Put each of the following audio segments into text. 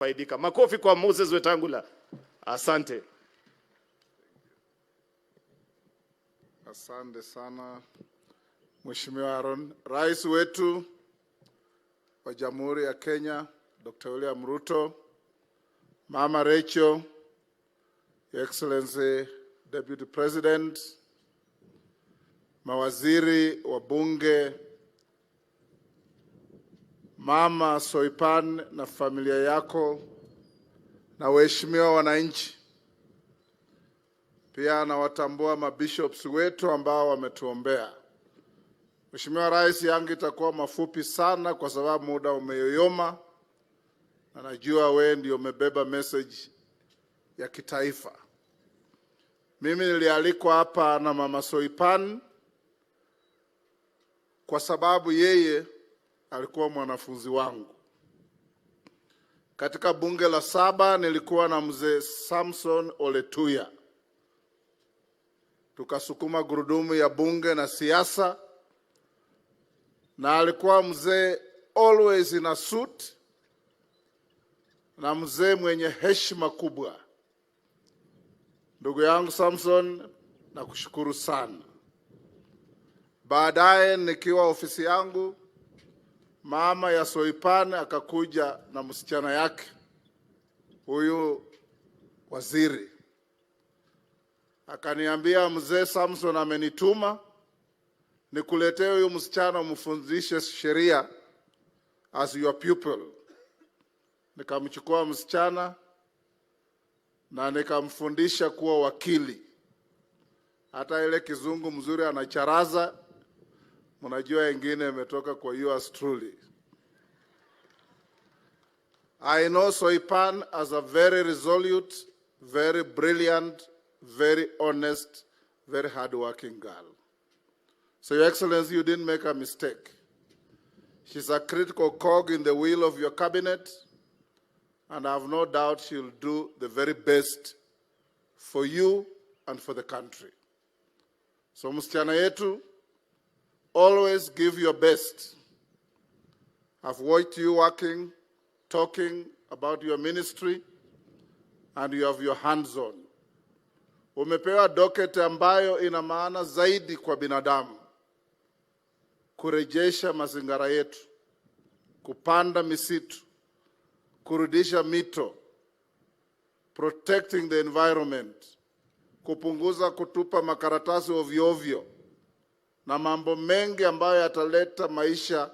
Faidika. Makofi kwa Moses Wetangula. Asante. Asante sana Mheshimiwa Aaron. Rais wetu wa Jamhuri ya Kenya, Dr. William Ruto, Mama Rachel, Your Excellency Deputy President, mawaziri wa bunge, Mama Soipan na familia yako na waheshimiwa wananchi. Pia nawatambua mabishops wetu ambao wametuombea. Mheshimiwa Rais, yangu itakuwa mafupi sana kwa sababu muda umeyoyoma, na najua wewe ndio umebeba message ya kitaifa. Mimi nilialikwa hapa na Mama Soipan kwa sababu yeye alikuwa mwanafunzi wangu. Katika bunge la saba nilikuwa na mzee Samson Oletuya, tukasukuma gurudumu ya bunge na siasa, na alikuwa mzee always in a suit na mzee mwenye heshima kubwa. Ndugu yangu Samson, nakushukuru sana. Baadaye nikiwa ofisi yangu, mama ya Soipan akakuja na msichana yake huyu waziri, akaniambia, mzee Samson amenituma nikuletee huyu msichana umfundishe sheria as your pupil. Nikamchukua msichana na nikamfundisha kuwa wakili. Hata ile kizungu mzuri anacharaza, mnajua ingine imetoka kwa yours truly. I know Soipan as a very resolute, very brilliant, very honest, very hardworking girl. So, Your Excellency, you didn't make a mistake. She's a critical cog in the wheel of your cabinet, and I have no doubt she'll do the very best for you and for the country. So, msichana yetu, always give your best. I've watched you working, talking about your ministry, and you have your hands on. Umepewa docket ambayo ina maana zaidi kwa binadamu, kurejesha mazingira yetu, kupanda misitu, kurudisha mito, protecting the environment, kupunguza kutupa makaratasi ovyo ovyo na mambo mengi ambayo yataleta maisha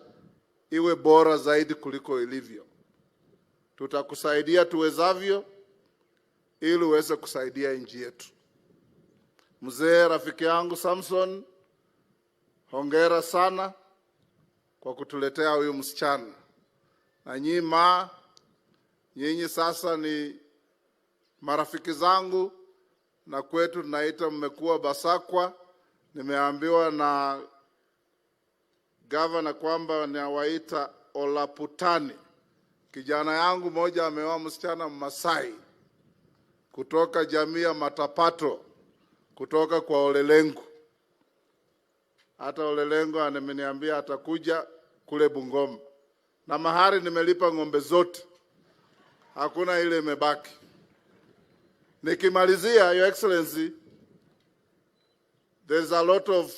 iwe bora zaidi kuliko ilivyo. Tutakusaidia tuwezavyo ili uweze kusaidia nchi yetu. Mzee rafiki yangu Samson, hongera sana kwa kutuletea huyu msichana. Na nyinyi ma, nyinyi sasa ni marafiki zangu, na kwetu tunaita mmekuwa Basakwa. Nimeambiwa na gavana kwamba nawaita Olaputani. Kijana yangu mmoja ameoa msichana Mmasai kutoka jamii ya Matapato kutoka kwa Olelengu. Hata Olelengu ameniambia atakuja kule Bungoma, na mahari nimelipa ng'ombe zote, hakuna ile imebaki. Nikimalizia, Your Excellency, there's a lot of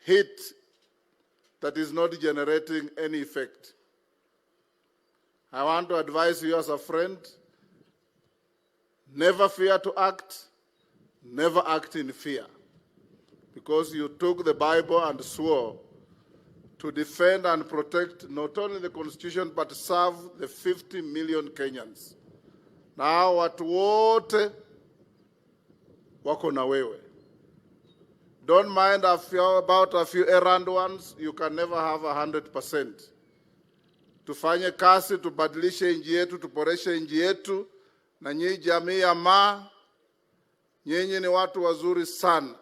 heat that is not generating any effect. I want to advise you as a friend, never fear to act, never act in fear. Because you took the Bible and swore to defend and protect not only the Constitution but serve the 50 million Kenyans. Na hao watu wote wako na wewe. Don't mind about a few errant ones, you can never have 100%. Tufanye kazi, tubadilishe nchi yetu, tuboreshe nchi yetu. Na nyinyi jamii ya Maa, nyinyi ni watu wazuri sana,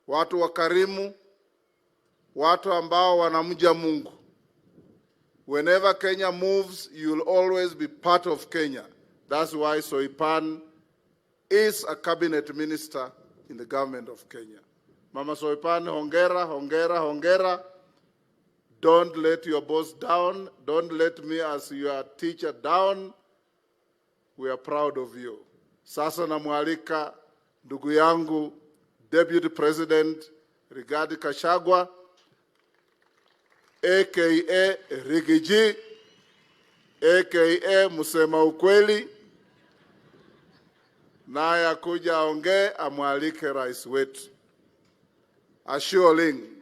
watu wakarimu, watu ambao wanamcha Mungu. Whenever Kenya moves, you'll always be part of Kenya. That's why Soipan is a cabinet minister in the government of Kenya. Mama Soipan, hongera, hongera, hongera. Don't let your boss down. Don't let me as your teacher down. We are proud of you. Sasa namwalika ndugu yangu Deputy President Rigathi Gachagua, aka Riggy G, aka msema ukweli, naye akuja aongee, amwalike rais wetu. Ashuoling.